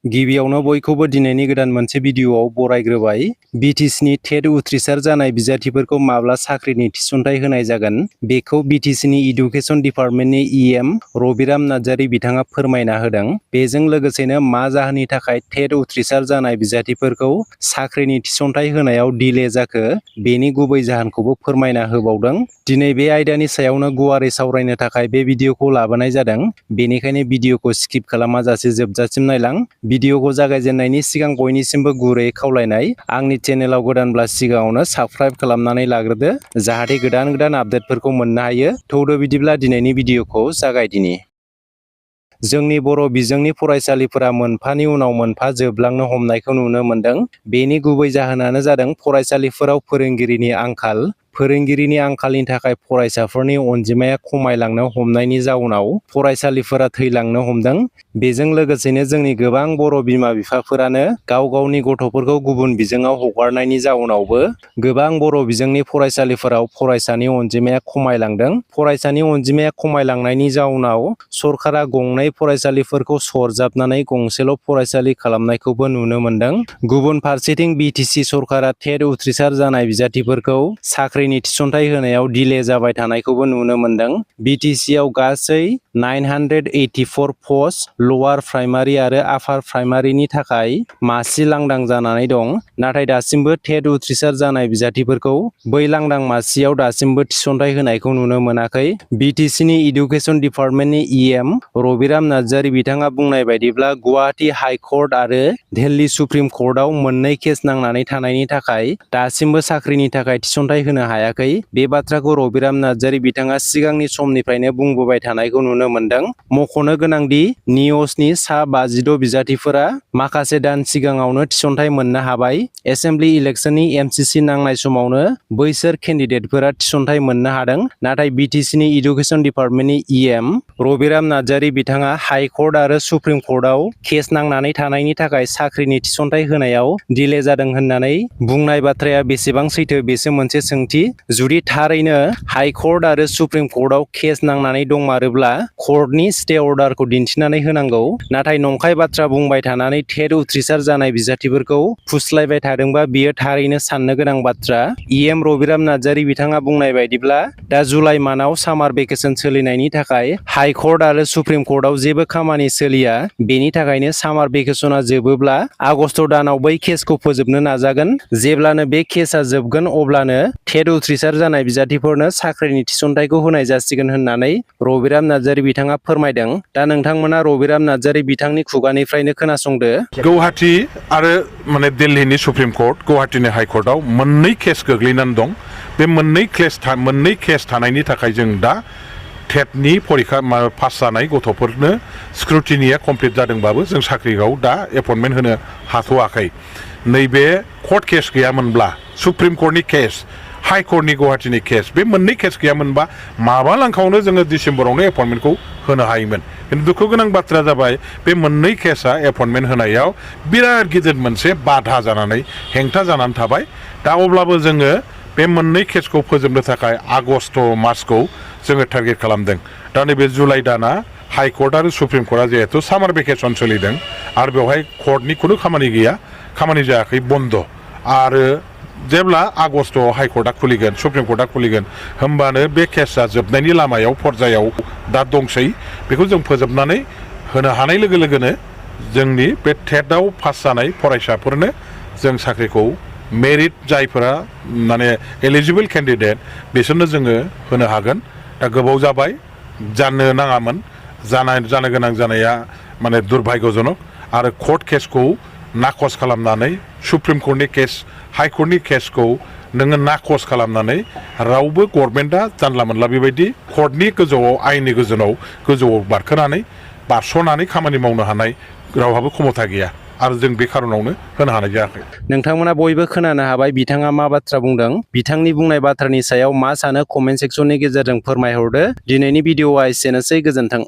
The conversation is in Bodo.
गिबियावनो बयखौबो दिनैनि गोदान मोनसे भिडिअआव बरायग्रोबाय। BTC नि टेट उथ्रिसार जानाय बिजाथिफोरखौ माब्ला साख्रिनि थिसनथाइ होनाय जागोन बेखौ BTC नि इडुकेसन डिपार्टमेन्टनि EM रबिराम नार्जारी बिथाङा फोरमायना होदों। बेजों लोगोसेनो मा जाहोननि थाखाय टेट उथ्रिसार जानाय बिजाथिफोरखौ साख्रिनि थिसनथाइ होनायाव डिले जाखो बेनि गुबै जाहोनखौबो फोरमायना होबावदों। दिनै बे आयदानि सायावनो गुवारै सावरायनो थाखाय बे भिडिअखौ लाबोनाय जादों। बेनिखायनो भिडिअखौ स्किप खालामाजासे जोबजासिम नायलां। भिडिअखौ जागायजेननायनि सिगां बयनिसिमबो गुरैयै खावलायनाय, आंनि चेनेलाव गोदानब्ला सिगाङावनो साबस्क्राइब खालामनानै लाग्रोदो जाहाथे गोदान आपडेटफोरखौ मोननो हायो। थौदो बिदिब्ला दिनैनि भिडिअखौ जागायदिनि। जोंनि बर' बिजोंनि फरायसालिफोरा मोनफानि उनाव मोनफा जोबलांनो हमनायखौ नुनो मोनदों। बेनि गुबै जाहोनानो जादों फरायसालिफोराव फोरोंगिरिनि आंखाल। फोरोंगिरिनि आंखालनि थाखाय फरायसाफोरनि अनजिमाया खमायलांनो हमनायनि जाउनाव फरायसालिफोरा थैलांनो हमदों। बेजों लोगोसेनो जोंनि गोबां बर' बिमा-बिफाफोरानो गाव गावनि गथ'फोरखौ गुबुन बिजोङाव हगारनायनि जाउनावबो गोबां बर' बिजोंनि फरायसालिफोराव फरायसानि अनजिमाया खमायलांदों। फरायसानि अनजिमाया खमायलांनायनि जाउनाव सरकारा गंनै फरायसालिफोरखौ सरजाबनानै गंसेल' फरायसालि खालामनायखौबो नुनो मोनदों। गुबुन फारसेथिं BTC सरकारा टेट उथ्रिसार जानाय बिजाथिफोरखौ साख्रिनि थिसनथाइ होनायाव डिले जाबाय थानायखौबो नुनो मोनदों। BTC आव गासै 984 पस्ट लवार प्राइमारि आरो आपार प्राइमारिनि थाखाय मासि लांदां जानानै दं। नाथाय दासिमबो टेट उथ्रिसार जानाय बिजाथिफोरखौ बै लांदां मासियाव दासिमबो थिसनथाइ होनायखौ नुनो मोनाखै। BTC नि इडुकेसन डिपार्टमेन्टनि EM रबिराम नार्जारी बिथाङा बुंनाय बायदिब्ला गुवाहाटी हाइ कर्ट आरो दिल्ली सुप्रिम कर्टआव मोननै केस नांनानै थानायनि थाखाय दासिमबो साख्रिनि थाखाय थिसनथाइ होनो हायाखै। बे बाथ्राखौ रबिराम नार्जारी बिथाङा सिगांनि समनिफ्रायनो बुंबोबाय थानायखौ नुनो मोनदों। मख'नो गोनांदि निउसनि सा 52 बिजाथिफोरा माखासे दान सिगाङावनो थिसनथाइ मोननो हाबाय। एसेम्बलि इलेक्शननि MCC नांनाय समावनो बैसोर केन्डिडेटफोरा थिसनथाइ मोननो हादों। नाथाय BTC नि इडुकेसन डिपार्टमेन्टनि EM रबिराम नार्जारी बिथाङा हाइ कर्ट आरो सुप्रिम कर्टआव केस नांनानै थानायनि थाखाय साख्रिनि थिसनथाइ होनायाव डिले जादों होननानै बुंनाय बाथ्राया बेसेबां सैथो बेसो मोनसे सोंथि। जुदि थारैनो हाइ कर्ट आरो सुप्रिम कर्टआव केस नांनानै दंमारोब्ला कर्टनि स्टे अर्डारखौ दिन्थिनानै होनांगौ। नाथाय नंखाय बाथ्रा बुंबाय थानानै टेट उथ्रिसार जानाय बिजाथिफोरखौ फुस्लायबाय थादोंबा बेयो थारैनो साननो गोनां बाथ्रा। EM रबिराम नार्जारी बिथाङा बुंनाय बायदिब्ला दा जुलाइ मान्थआव सामार भेकेसन सोलिनायनि थाखाय हाइ कर्ट आरो सुप्रिम कर्टआव जेबो खामानि सोलिया। बेनि थाखायनो सामार भेकेसना जोबोब्ला आगस्ट दानाव बै केसखौ फोजोबनो नाजागोन। जेब्लानो बे केसआ जोबगोन अब्लानो टेट उथ्रिसार जानाय बिजाथिफोरनो साख्रिनि थिसनथाइखौ होनाय जासिगोन होननानै रबिराम नार्जारी बिथाङा फोरमायदों। दा नोंथांमोना रबिराम नार्जारी बिथांनि खुगानिफ्रायनो खोनासंदो। गुवाहाटी आरो दिल्लीनि सुप्रिम कर्ट, गुवाहाटीनि हाइ कर्टआव मोननै केस गोग्लैनानै दं। बे मोननै केस थानायनि थाखाय जों दा टेटनि परिखा पास जानाय गथ'फोरनो स्क्रुटिनिया कमप्लिट जादोंबाबो जों साख्रियाव दा एपइन्टमेन्ट होनो हाथ'वाखै। नैबे कर्ट केस गैयामोनब्ला, सुप्रिम कर्टनि केस, हाइ कर्टनि गुवाहाटीनि केस, बे मोननै केस गैयामोनबा माबा लांखावनो जोङो डिसेम्बरावनो एपइन्टमेन्टखौ होनो हायोमोन। खिन्थु दुखु गोनां बाथ्राया जाबाय बे मोननै केसआ एपइन्टमेन्ट होनायाव बिराद गिदिर मोनसे बाधा जानानै हेंथा जानानै थाबाय। दा अब्लाबो जोङो बे मोननै केसखौ फोजोबनो थाखाय आगस्ट मासखौ जोङो टारगेट खालामदों। दा नैबे जुलाइ दाना हाइ कर्ट आरो सुप्रिम कर्टआ जिहेथु सामार भेकेसन सोलिदों आरो बेवहाय कर्टनि खुनु खामानि गैया, खामानि जायाखै, बन्द'। आरो जेब्ला आगस्टआव हाइ कर्टआ खुलिगोन, सुप्रिम कर्टआ खुलिगोन, होमबानो बे केसआ जोबनायनि लामायाव पर्जायाव दा दंसै। बेखौ जों फोजोबनानै होनो हानाय लोगो लोगोनो जोंनि बे टेटआव पास जानाय फरायसाफोरनो जों साख्रिखौ मेरिट जायफोरा एलिजिबल केन्डिडेट बिसोरनो जोङो होनो हागोन। दा गोबाव जाबाय, जानो नाङामोन, जानो गोनां जानाया दुर्भाग्यजनक। आरो कर्ट केसखौ नाकच खालामनानै सुप्रिम कर्टनि केस, हाइ कर्टनि केसखौ नोङो नाकच खालामनानै रावबो गभर्नमेन्टआ जानला मोनला बेबायदि कर्टनि गोजौआव, आयेननि गोजौआव बारस'नानै खामानि मावनो हानाय रावहाबो क्षमता गैया। आरो जों बे खारनावनो होनो हानाय जायाखै। नोंथांमोना बयबो खोनानो हाबाय बिथाङा मा बाथ्रा बुंदों। बिथांनि बुंनाय बाथ्रानि सायाव मा सानो कमेन्ट सेक्सननि गेजेरजों फोरमायहरदो। दिनैनि भिडिअआ एसेनोसै, गोजोन्थों।